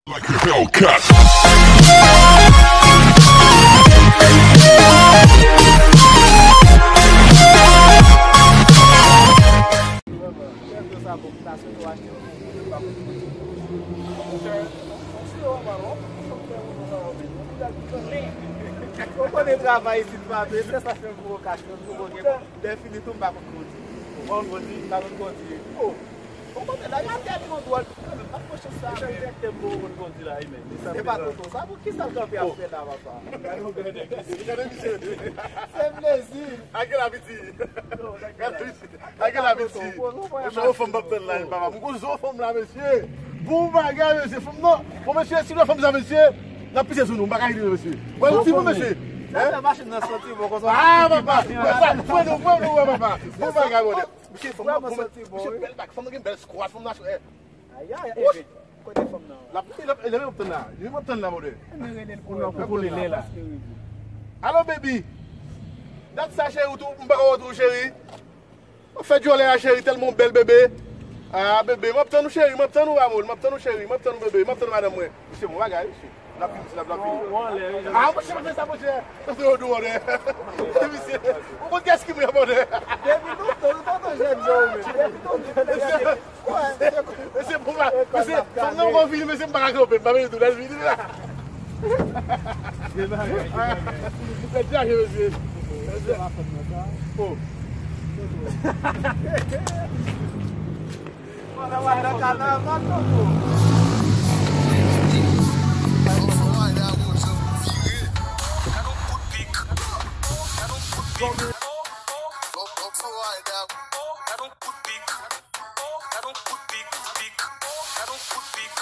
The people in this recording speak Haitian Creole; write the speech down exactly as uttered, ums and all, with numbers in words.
Like a Hellcat. Ou konnen travay isit pa vre, se sa fè m pwovokasyon, pwovoke m. Lè fini tou, m pa konn kondi. Ou pa konn kondi? M pa konn kondi. Oh! Ou konnen la, y a tèlman dwòl kanmenm, pa pran chans sa. Se direktè m pou konn kondi la, wi, men. Se pa toto sa, pou ki sa l kanpe ap fè la, papa? Gade yon grenn nèg isit. Gade misye. Se plezi. Gade la piti. Gade misye. Gade la piti. Mesye, yon fanm m ap tann la, papa. M gon zo fanm la, mesye. Bon bagay, mesye. Fanm nan. Bon, mesye, si nou fanm sa, mesye, n ap pise sou nou. M pa ka rete, mesye. Wè, yon ti bon, mesye. Sa fè machin nan santi bon konsa. Ah, papa. Wè sa, pran nou, pran nou, wè, papa. Bon bagay, brother. Misye, fanm nan, bon, mesye, bèl bak. Fanm nan gen bèl squat, fanm nan, eh. Ayayay, eh, kote fanm nan? L ap, l ap, l ap tann la. Li m ap tann la, brother. Ann rele l pou nou, pou l lè la. Alo, baby. Dat sa, cheri, ou tou, m pa ka wè w tou, cheri. Mwen fè djòlè a, cheri, tèlman w bèl, bebe. Ah, bebe, m ap tann ou, cheri, m ap tann ou, amor, m ap tann ou, cheri, m ap tann ou, bebe, m ap tann ou, madanm mwen. Misye, bon bagay, misye. N ap fini, n ap fini. Ah, monchè, pa fè sa, monchè. Sa se odò, brother. Misye, ou konn kiyès ki mwen, brother? Depi lontan, lontan, jèn jan ou menm. Depi lontan, jèn jan. Mesye, bon, mesye, fanm nan ankò vini, mesye, m pa ka kanpe, m pa vini tou, lè l vini la. Mesye, mesye. Oh. Gade yon kout pik. Gade yon kout pik. Gade yon kout pik. Gade yon kout pik.